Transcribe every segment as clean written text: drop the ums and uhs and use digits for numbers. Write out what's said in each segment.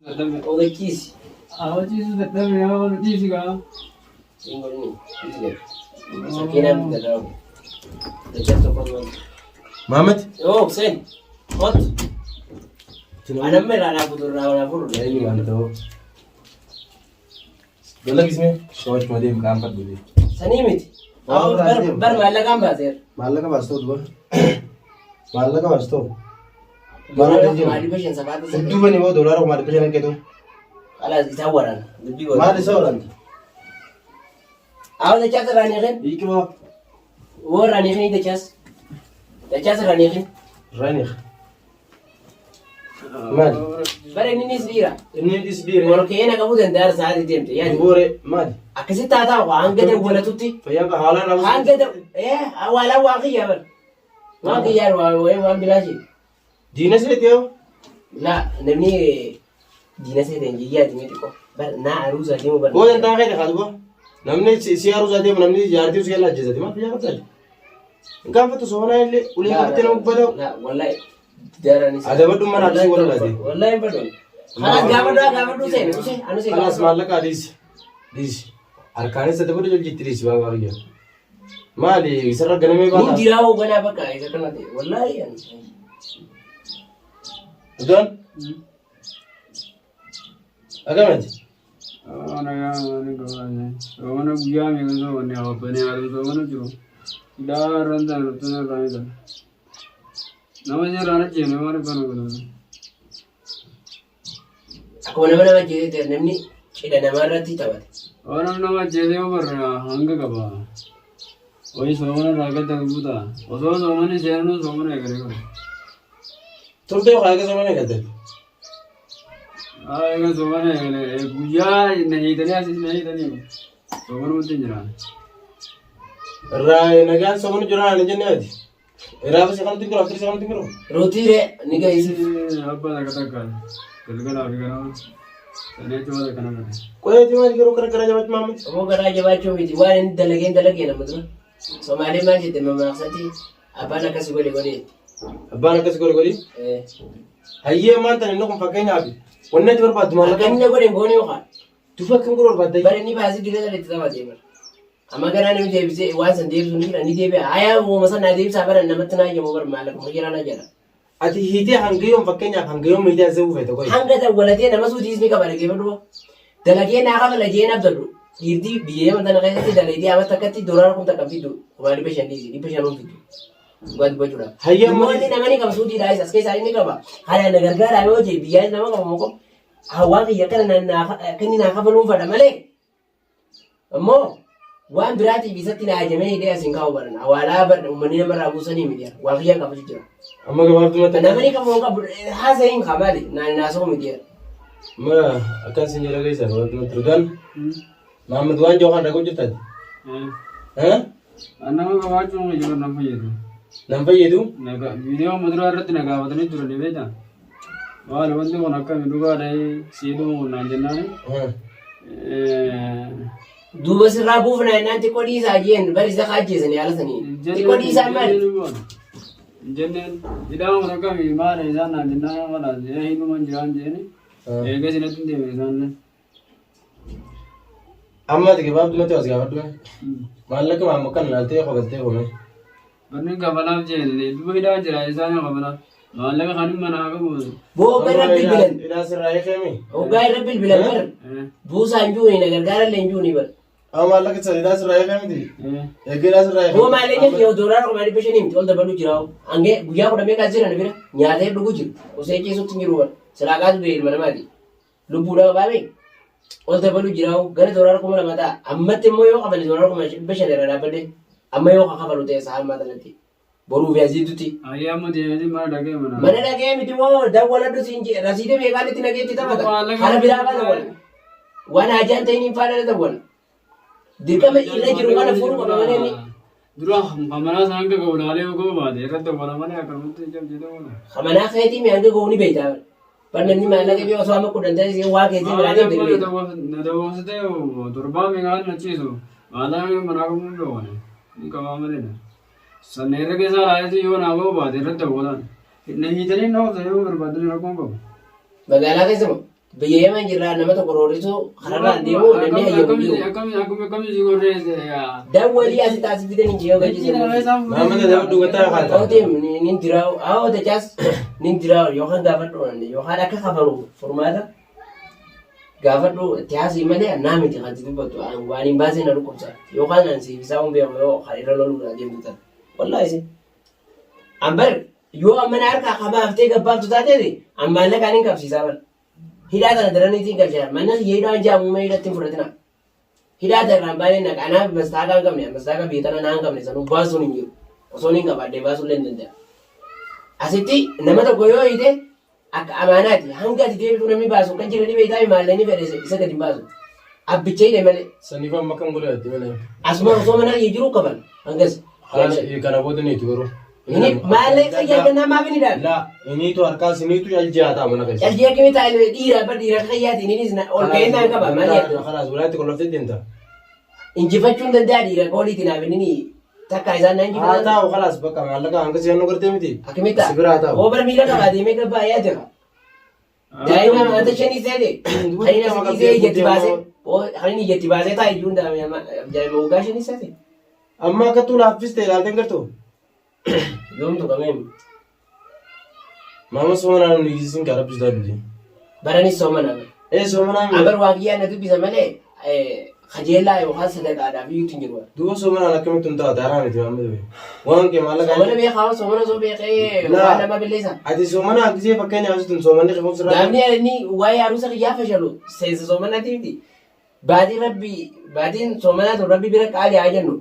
Dadhabne. Ogachiisi. Awachiisu dadhabne nama nu dhiisi gaa. Siin godhini. Dhiisi gadi. Sakiinaan bitadhaa. Dachaa tokko tokko. Maamad. Yoo Hussein. Kottu. Anamma irraa naa fuutu irraa naa fuudhu. Eenyu waan ta'u. Dalagisme sochuma deemu qaanfadhu. Sanii miti. Waan biraa deemu. Bar maallaqaan baaseera. Maallaqa baastoo duba. Maallaqa baastoo. Maallaqa jiru. Maali bashan sabaata sana. Hudduu bani boo doolaara 5,500 hanqetu. Kalaas isaan waraana. Dubbii waraana. Maal isa waraanta? Awa dachaas irraa ni kenn. Hiiki boo. Woo irraa ni kenni dachaas. Dachaas irraa ni kenn. Raniik. Maali? Bara inni nis dhiira. Inni is dhiire. Ol ka'ee na qabuu danda'a sa'aatii deemte. Yaadi. Duboore maali? Akkasitti haa ta'u hanga dawwalatutti. Fayyaan ka haalaan raawwatu. Hanga hawaalaan waa kiyyaa bara. Waan kiyyaa waa waan biraa jee. Diina seeti yoo. Laa namni diina seeteen jiyyaati mee xiqqoo. Bara naa aruusaa deemu bara. Koo dantaa kee dhakaa duba. Namni si aruusaa deemu namni jaartii si kennaa ajjeesati maal fayyaa qabdaa? Hin gaafatu soonaa illee ulee qabattee nama gubbata. Laa wallahi daraanis. Adabadhu mana absii warra laate. Wallahi hin fadhu. Kalaas gaafadhu gaafadhu seene usee anu seene. Kalaas maallaqa dhiisi. Dhiisi. Harkaanis adabadhu joljitti dhiisi baabaa kiyya. Maali isarra ganamee Ni baata? jiraa hoo ganaa bakka isa kana ta'e wallahi ani. Udaan agamati. Soomana guyyaa meeqa soomanne hawwabbanii haadha soomana jiru. Hidhaa irraan ta'an dhuftan irraa ni ta'an. Nama irraan ajjeefne waan akkana godhatu. Akkuma nama nama ajjeesee ta'e namni cidha namaa irratti taphate. Waan nama ajjeesee yoo barre hanga qaba. Wayi soomana irraa gadda qabu ta'a. Osoo soomanni seenuu soomana eegalee godhe. Turtee yookaan eega soomana eegalte? Eega soomana eegalee guyyaa na hiitanii asis na hiitanii soomanumatti hin jiraan. Irraa nagaan soomana jira ani jennee ati. Irraa basi kanatti hin jiru aftiri kanatti hin jiru. Rootiiree ni gahiisiif. Abbaa takka takka galgalaa fi ganama sanii achi waan akkana godhe. Qoyeeti maali garuu kana garaa jabaachuu maamiti. Obbo garaa jabaachuu miti waan inni dalageen dalagee nama dura. Somaalee maal jette mamaaksatti abbaan akkasi godhe godhe jetti. Abbaan akkas godhe godhi. Hayyee maal tan inni kun fakkeenyaaf wanni ati barbaaddu Akka maallaqa. inni godhe hin goone yookaan. Tufa akkam godhu barbaadda? Bara inni baasii dila sana itti taphatee bara. Amma ganaa namni deebisee waan san deebisuu ni jira ni deebi'a. Hayaa uumama san naa deebisaa bara namatti naa ayyamu bara maallaqa fayyaraa naa jala. Ati hiitee hanga yoom fakkeenyaaf hanga yoom hiitee asii buufete qoyi. Hanga dawwalatee nama suutiis ni qaba dhaggeeffadhu. Dalagee naa kafala jeen abdadhu. Dhiirtii biyya yaman tana keessatti dalagee amata akkatti doolaara 1000 fiddu 500,000 dhiisi 500 fiddu. Dhugaa dubbachuudhaaf. Hayyee amma Immoo inni nama ni qaba suutiidhaas as keessaa inni qaba. Kana na gargaaraa yoo jee biyyaas nama qaba moo hawaa kiyya kana akka inni naa kafaluun fadha malee. Ammoo waan biraatiif isatti na ajamee hidhee asiin kaa'u baran. Awaalaa bar uummanni namarraa buusanii miti. Waa kiyyaan qabatu jira. Amma gabaabdumatti Namni qabu qabu haasa'iin kaa maali? Naan naasa'u miti. Ma akkan sin jedha keessa gabaabdumatti Rudaan Mahammad waan jawaan dhagoo jirtaati. Eh? Nama qabaachuun jiru nan fayyadu. Nan fayyadu? Viidiyoo muduraa irratti na gaafatanii turan ni beektaa? Maali wanti kun akkami dhugaa dhahee siidhuu kun naan jennaani. Duuba sirraa buufna jennaan xiqqoo dhiisaa jeen bari isa kaajjeesanii haala sanii. Xiqqoo dhiisaa maali? Jenneen hidhaan kun akkami maali isaan naan jennaan mala hidhuman jiraan jeeni. Eegas natti hin deebiin isaan. Amma ati gabaabdumatti as gaafadhu. Maallaqa maamma kan laaltee kofaltee home. Barni kafalaaf jeen duuba hidhaan jira isaan kafalaaf. Maallaqa kan hin manaa qabu. Boo hoggaa irra bilbilan. Hidhaa sirraa hiikemi. Hoggaa irra bilbilan bar. Buusaa hin juuni na gargaarallee hin juuni bar. Amma maallaqa isa hidhaa sirraa hiikemiti. Eegee hidhaa sirraa hiikemi. Boo maallaqni kiyya doolaara 500,000 miti ol dabaluu jira. Hangee guyyaa kudha meeqaa jiran bira nyaatee dhuguu jiru. Osoo ciisutti hin jiru bar. Silaa kaatu du'e ilma namaati. Lubbuudhaa baabee ol dabaluu jira gara doolaara 2,000 ta'a. Ammatti immoo yoo kafale doolaara 500,000 irra dhaabbadhe amma yoo kafalu ta'e sa'a ammaa kanatti boruu fi asiitutti. Ayyee amma deemanii mana dhaqee mana. Mana dhaqee miti moo dawwaladhu siin jee rasiida meeqaan itti naqee itti taphata. Kana biraa faana wal. Waan hajaan ta'in hin faana dawwala. Dirqama irra jiru kana fuudhu qaba malee inni. Dura manaa sana hanga ga'u laalee yoo ga'u baate irratti dawwala malee akkanumatti jabjee dawwala. Kamanaa keetii mi hanga ga'u ni beektaa. Bar namni maallaqa fi osoo amma 10 ta'e siin waa keetii biraa deemte ni beekta. Na dawwamsitee torbaa meeqaan na ciisu maallaqa manaa qabu hin dawwale hin qabaa malee. Sanna irra keessaa laalee yoo naa ga'u baate irratti dawwalaan. Na hiitanii na oofta yoo barbaaddan rakkoon qabu. Magaalaa keessa moo? Biyya Yemen jirraa nama tokko roorrisuu kararraan deemu namni hayyamu hin jiru. Akkami si gorreesse yaa. Dawwalii asi taasif fidan hin jiru Dachii nama gachiisa. isaan Maamila daawwadhu dhugataa kaata. Ootiin nin diraawu haa dachaas nin diraawu yookaan gaafadhu yookaan akka kafalu furmaata gaafadhu itti haasii malee annaa miti kan si dubbattu waan hin baasee na dhukkubsa yookaan an siif isaa hin beeku yoo kan irra loluudha deemtu tan wallaahi isin. Ambar yoo amma na harkaa kabaaftee gabbaaftu taateeti an maallaqaan hin qabsiisaa bar. Hidhaa tana daraniitiin galchaa manni kiyya hidhaan jaamuumee hidhatti hin fudhatina. Hidhaa tana irraan baanee naqa anaaf mastaaqa hin qabne mastaaqa biyya tana naa hin qabne sanuu baasuun hin jiru. Osoo hin qabaadhee baasuun illee hin danda'a. Asitti nama tokko yoo hiite akka amaanaati hanga ati deebitu namni baasu kan jira ni beektaa maallaqni fedhe isa gadi hin baasu. Abbicha hidhe malee. Saniif amma kan godhe ati malee. Asuma osoo mana kiyya jiru qaban hangas. Kalaas kana booda ni itti garuu. Inni maallaqa fayyaa maaf hin hidhaan? Laa iniitu harkaas iniitu caljiyaa ta'a mana keessa. Caljiyaa kimi taa'e dhiira bar dhiira fayyaatiin innis ol ka'ee naan qaba maal yaaddu? Kalaas walaatti qolloftee deemta. Injifachuun danda'a dhiira kooliitiin naaf inni takka isaan na Haa injifatan. taa'u kalaas bakka maallaqa hanga si hannu gartee miti. Akkamitti Si biraa taa'u. Hoo bara miila qabaa deemee gabbaa yaa jira. Daa'ima mata shanii seete. Kan inni asii dhiisee ijatti baasee kan inni ijatti baasee taa'e iyyuu daa'ima waggaa shanii seete. Amma akka tuu laaffiste ilaaltee gartuu. Yoomtu qabeen Maama soomanaa nu dhiyeessin kaa rabbi sodaa duti. baranis soomana. Ee soomanaa mi? Abar waaqiyyaa na dubbisa malee kajeellaa yookaan sadaqaadhaaf iyyuu hin jiru. Duuba soomanaan akkamitti hin taate haraa miti maama dube. Waan kee maallaqa. Soomana beekaa soomana osoo beekee Laa. waan nama balleessa. Ati soomanaa gisee fakkeenyaaf asitti soomanni kefuuf sirraa. Gaafni inni waa'ee aruusa kiyyaa fashalu seensa soomanaati miti. Baatiin rabbi baatiin soomanaa tun rabbi bira qaali haa jennu.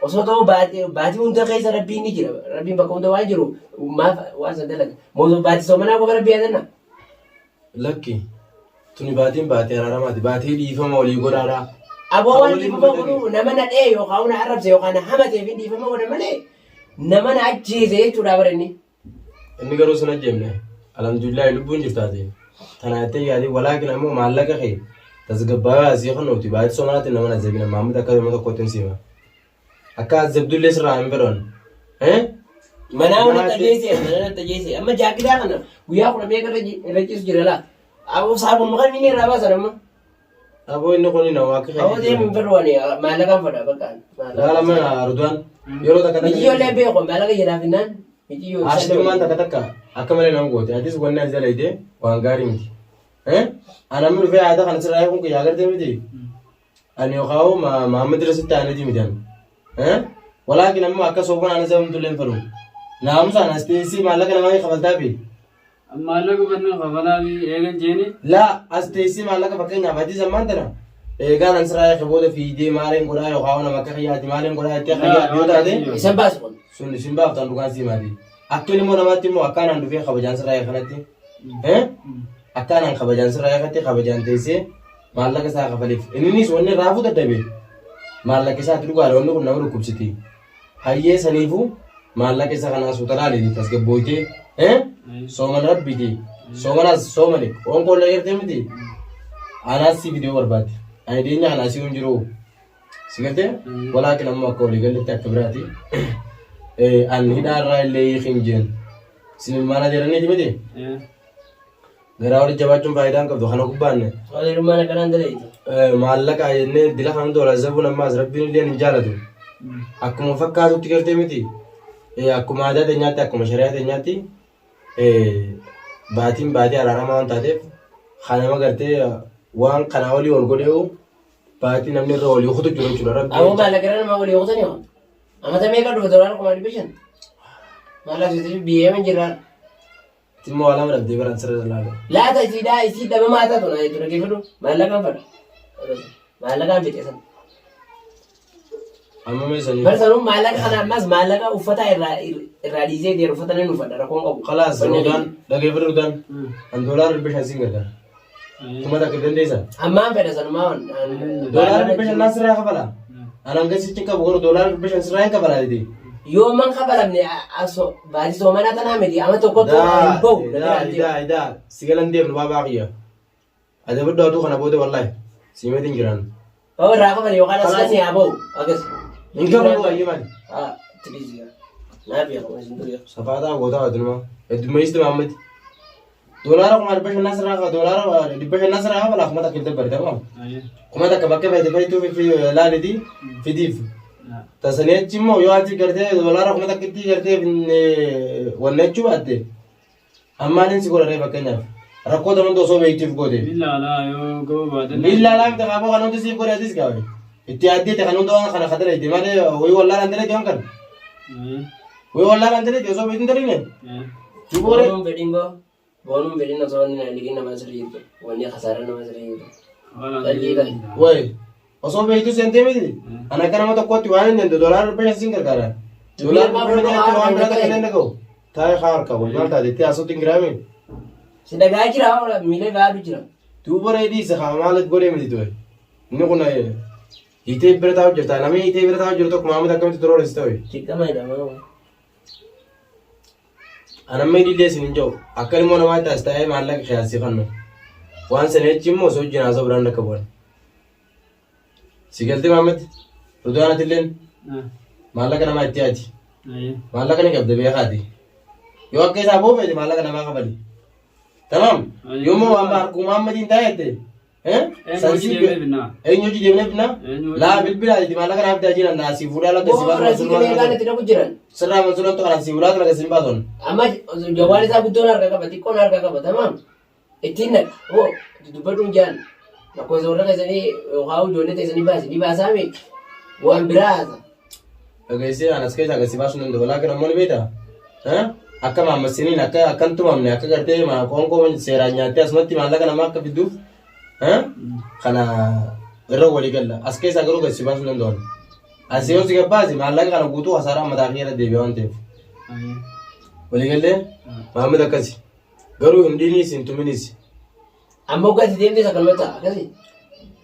Osoo ta'u baatii hunda keessa rabbiin ni jira. Rabbiin bakka hunda waan jiru maaf waan san dalaga. Mootum baatii soomanaa qofa rabbi yaadanna. Lakki tuni baatiin baatee araaramaati baatee dhiifama walii godhaadha. Aboo waan Waliin dhiifama godhani. godhu nama na dhee yookaan na arrabse yookaan na hamateef hin dhiifama godha malee nama na ajjeese jechuudha bara inni. Inni garuu sin ajjeefne. Alhamdulillahi lubbuun jirtaati. Tana jettee yaadii walaakin ammoo maallaqa kee tasgabbaa'ee asii kan nuti baay'ee soomanaatti nama na zabina maamilli akka nama tokkootti hin siima. Akka azabdullee sirraa hin fedhan. Eh? Manaa walitti ajjeese mana natti ajjeese amma jaakitaa kana guyyaa kudha meeqa irra ciisu jira laa. Aboo saabun kan inni irraa baasan amma. Aboo inni kun nama akka Aboo deemu hin fedhu ani maallaqaan fedha bakka. Laala mana Rudwaan yeroo takka takka. Miciyyoollee beeku maallaqa jedhaaf hinnaan miciyyoo. Ashtummaan takka takka akka malee nama goote atis wanni ati dalayde waan gaarii miti. Eh? Ana amma dhufee aadaa kana sirraa eeguun kiyyaa agartee miti. Ani yookaan Mahammad irra sitti aaneeti miti ani. Eh? Walaakin ammoo akka soofan ani sababni tullee hin fedhu. Naamusaan as teessee maallaqa namaa kafaltaa fi. Maallaqa banna kafalaa fi eegan jeeni. Laa as teessee maallaqa fakkeenyaaf atis ammaan tana eegaan an sirraa eege booda fiigdee maaliin godhaa yookaan nama akka kiyyaati maaliin godhaa jettee akka kiyyaatti yoo taate Isan baasu kun. sun isin baaftan dhugaan sii maati. Akka ilmoo namaatti immoo akkaan an dhufee kabajaan sirraa eege kanatti akkaan an kabajaan sirraa eegatti kabajaan teessee maallaqa isaa kafaliif. Inninis wanni raafuu dadhabe maallaqa isaatti dhugaadha wanni kun nama dhukkubsiti. Hayyee saniifuu maallaqa isa kanaa suuta laaliiti tasgabbooytee sooman rabbiiti soomanaas soomani qoonqoon la gartee miti anaas si fidee barbaadde ani dhiyeenya kana asii hin jiru si gartee walaakin ammoo akka walii galletti akka biraati an hidhaa irraa illee hiikin jeen sin ilmaan adeeraniiti miti Garaa walitti jabaachuun faayidaa hin qabdu. Kana gubbaanne Walirummaan akkanaan dalagitu. maallaqa jennee dila kan hunda wal azabuun ammaas rabbiin illee hin jaalatu. Akkuma fakkaatutti gartee miti. Akkuma aadaa teenyaatti akkuma shari'aa teenyaatti baatiin baatii araaramaa waan taateef kan nama gartee waan kanaa olii ol godheewu baatii namni irra olii kutu jiru jechuudha. Aboo Rabbiin maallaqa irra nama walii kutanii hoo? Amata meeqa dhufa doolaara 500,000? Maallaqa sitti biyya yemen jirraa. Immoo waa lama dhabdee baran sirra ilaala. Laata isiidhaa isii dhabamaa taatu naa jechuudha dhaggeeffadhu maallaqaan fadha. Maallaqaan fixe san. Amma meesanii. Bar sanuu maallaqa kana ammas maallaqa uffata irraa irraa dhiisee deemu uffata nan uffadha rakkoon qabu. Kalaas Rudaan dhaggeeffadhu Rudaan. An doolaara 500 siin gargaara. 1000 dandeessaa? Ammaan fedha sanumaa wan. Doolaara 500 naa sirraa kafala. An hanga sichi qabu garuu doolaara 500 sirraa hin kafala jedhee. Yoo man kafalamne baatii soomanaa tanaa miti ama tokkotti hin bahu. Daa daa daa si galan deemnu baabaa kiyya. Adabadhu aduu kana booda wallaahi siimeetiin jiraan. Bahu irraa kafale yookaan as kan haa bahu akkas. Hin kafalu ayyee maali? Haa tiriisi. Naa beekamu isin ture. Safaataa gootaa adunuma. Heddummeessitti Mahammad. Doolaara 500,000 sirraa doolaara 500 sirraa kafalaa 1000 dabbari ta'uu. 1000 bakka feete fayyituuf fi laaliti fidiif. Tasanii achi immoo yoo ati gartee doolaara 1000tti gartee wanna jechuu baatte ammaan si godharee fakkeenyaaf rakkoo tan hunda osoo beektuuf goote. Miilaalaa yoo ga'uu baate. Miilaalaa miti kaafoo kan hundi siif godhe atis gaafe. Itti yaaddee kan hunda waan kana kadaleete malee wayii wallaalaan daleete waan kana. Wayii wallaalaan daleete osoo beektuun daleene. Dubooree. Boonuun fedhiin boo. Boonuun fedhiin osoo wanni liqiin namaa sirrii jirtu. Wanni kasaaraan namaa sirrii jirtu. Qalbii qabi. Wayi osoo beektu seentee miti. Ani akka nama tokkootti waan hin danda'u doolaara 500 siin gargaara. Doolaara 500tti waan biraa takka hin danda'u. Taa'ee haa harka wal maal taate itti haasootti hin giraame. Si dhagaa jira miilee baadu jira. Duuba reedii isa haa maal godhee miti ture. Inni kun hiitee bira taa'u jirta. Namni hiitee bira taa'u jiru tokko maamila akkamitti turoores ta'e. Dirqama jedhama. Anamma illee isin hin jiru. Akka ilmoo namaatti as taa'ee maallaqa kiyaasii kannu. Waan sana jechi immoo osoo wajjin haasa'u biraan akka bu'an. Si galtee Maammed? Rudaan ati illeen maallaqa namaa itti yaadi. Maallaqa ni qabda beekaati. Yoo akka isaa boofeete maallaqa namaa kafali. Tamaam. Yoo immoo waan harkuu Maammediin taa'eette. Eenyu hojii deemnee binnaa? Eenyu hojii deemnee binnaa? Eenyu hojii- Laa bilbilaa itti maallaqa naaf fidaa jiran naa sii fuudhaa lakka sii Boo baasu rasii meeqaan itti dhabu jiran. Sirraa mansuulattu kana sii fuudhaa lakka sii baasun. Amma jawaan isaa guddoon harka qaba xiqqoon harka qaba tamaam. Ittiin naqa hoo dubbadhuun jaan lakkoofsa warra keessanii yookaan ijoollee teessanii baasi ni baasaame waan biraa haasa. Dhageessee anas keessaa gadi si baasuu danda'u. Walaakin ammoo ni beektaa? Akka maammasiniin akka akka hin tumamne akka gartee qoonqoo seeraan nyaattee asumatti maallaqa namaa akka fidduuf kana irra walii galla. As keessaa garuu gadi si baasuu danda'u. As yoo si gabbaase maallaqa kana guutuu hasaaraa mataa kee irra deebi'a waan ta'eef. Walii gallee Maammed akkasi. Garuu hin dhiiniis hin tuminis. Amma hoggaatti deemtee akkanuma ta'a akkasi.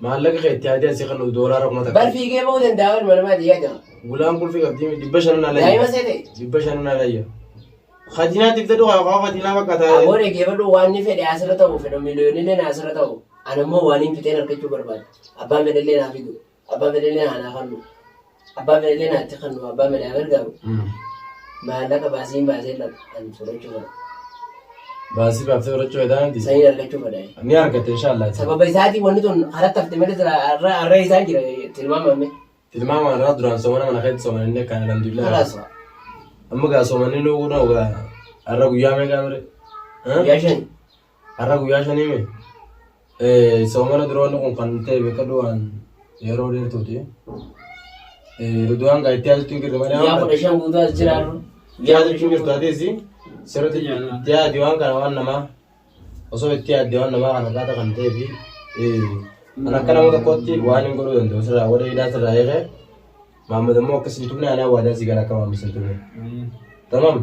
Maallaqa kee itti yaadee asii kan doolaara 1000. Bar fiigee ba'uu danda'a ilma namaati yaada. Gulaan qulfii qabdii 500 naa layya. Daa'ima seete. 500 naa layya. Khadinaatti ibsa dhugaa kaa khadinaa bakka taa'ee. Aboo dhaggeeffadhu waan inni fedhe asirra ta'u fedha miliyoonillee na asirra ta'u. Ani immoo waan hin fixeen argachuu barbaada. Abbaan fedhellee naa fidu. Abbaan fedhellee naa naa kannu. Abbaan fedhellee naa itti kannu. Abbaan fedhe haa gargaaru. Maallaqa baasiin baasee lafa ani fudhachuu fedha. Baasii baaftee fudhachuu fedhaa miti. Saniin argachuu fedha. Ni argatte inshaallah. Sababa isaatiin wanni tun karatti hafte malee sila har'a isaan jira tilmaamame. Tilmaama irraa duraan soomana mana keetti sooman inni akkaan alhamdulillah. Kalaas Amma gaa soomanni nu godhan gaa har'a guyyaa meeqaa mire? guyyaa 5. Har'a guyyaa shanii mee? Soomana dura wanni kun kan ta'e beekadhu waan yeroo dheertuuti. Ridwaan gaa itti yaasutti hin jirre malee Guyyaa 15 guutuu as jiraarru. itti yaasutti hin jirtu atis sirriitti itti yaadi waan kana waan namaa osoo itti yaadde waan namaa kana kaata kan ta'ee fi kan akka nama tokkootti waan hin godhuu danda'u sirraa godhe hidhaa sirraa eegee Maammed immoo akkas hin tumne anaa waadaa si gara akka Maammed hin tumne. Tamam.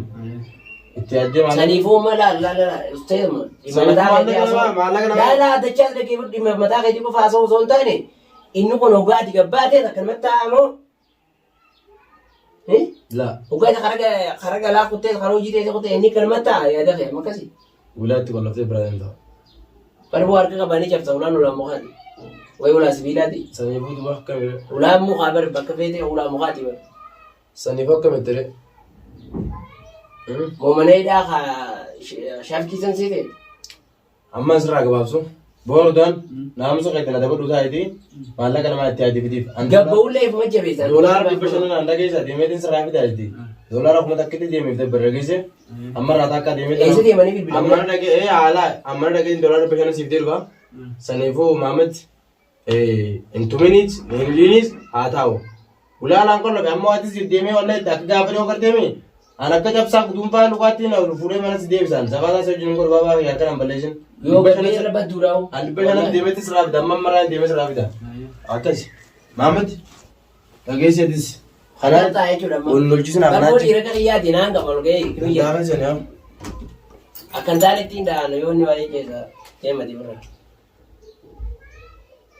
Itti yaaddee maal? Saniifuu ma laal laal laal ustaaz dhimma mataa keetii haasa'u. Maallaqa Laal namaa. laal dachaas dhaggeeffadhu dhimma mataa keetii qofa haasa'u osoo hin taane inni kun hoggaa ati gabbaatee akkanumatti taa'amoo. La. Hoggaa ati kara galaa kuttee kara hojii teessee kuttee inni akkanumatti taa'a yaada kee amma akkasii. Ulaatti qolloftee bira deemta. Barboo harka qabanii cabsa ulaan ulaa mukaati. Wayi ulaa sibiilaati. Saniifuu duba akkamii? Ulaan mukaa bar bakka feetee ulaa mukaati bar. Saniifuu akkamitti ree? Moomana hidhaa kaa shaafkiisan seetee. Amma asirraa gabaabsu. Boordaan naamusa keetti na dabadhu taa'eeti maallaqa namaa itti yaadii fidiif. Gabba'ullee ifuma jabeessan. Doolaara 500 naan dhageessa deemeetiin sirraa fidaa jetti. Doolaara 1000tti deemeef dabbar dhageesse. Amma irraa takka deemee Eessa deemanii bilbilan? Amma dhagee haala amma dhagee doolaara 500 siif deebi'a. Saniifuu Maammed hin tuminiis hin liiniis haa taa'u. Ulaalaan qollofe ammoo ati siif deemee wallahi itti akka gaafa dhiyoo garteemi. An akka cabsaa guduunfaa lukaatti na fuudhee mana si deebisan. Sabaataa si wajjin godhu baabaa fi harka nan balleessin. Yoo gabbee irra badduudhaa'u. An 500 deemeetti sirraa fida. Amma ammarraa hin deemee sirraa fida. Akkas. Maammed dhageessi atis. Kanaa ta'a jechuudha amma. Wal lolchisinaa Barboo kanaa dhiira kan yaade naan qaba ol ga'ee kiyya. Gaafa sani haa. Akkan taane ittiin dha'an yoo inni baay'ee keessa deemati bira.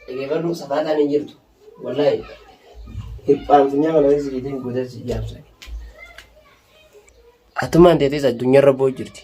Dhageeffadhu safaataan hin jirtu. Wallaahi. Hirphaan funyaan kana keessa jeeteen guutas jaamsa. Atumaan teetes addunyaarra boo jirti.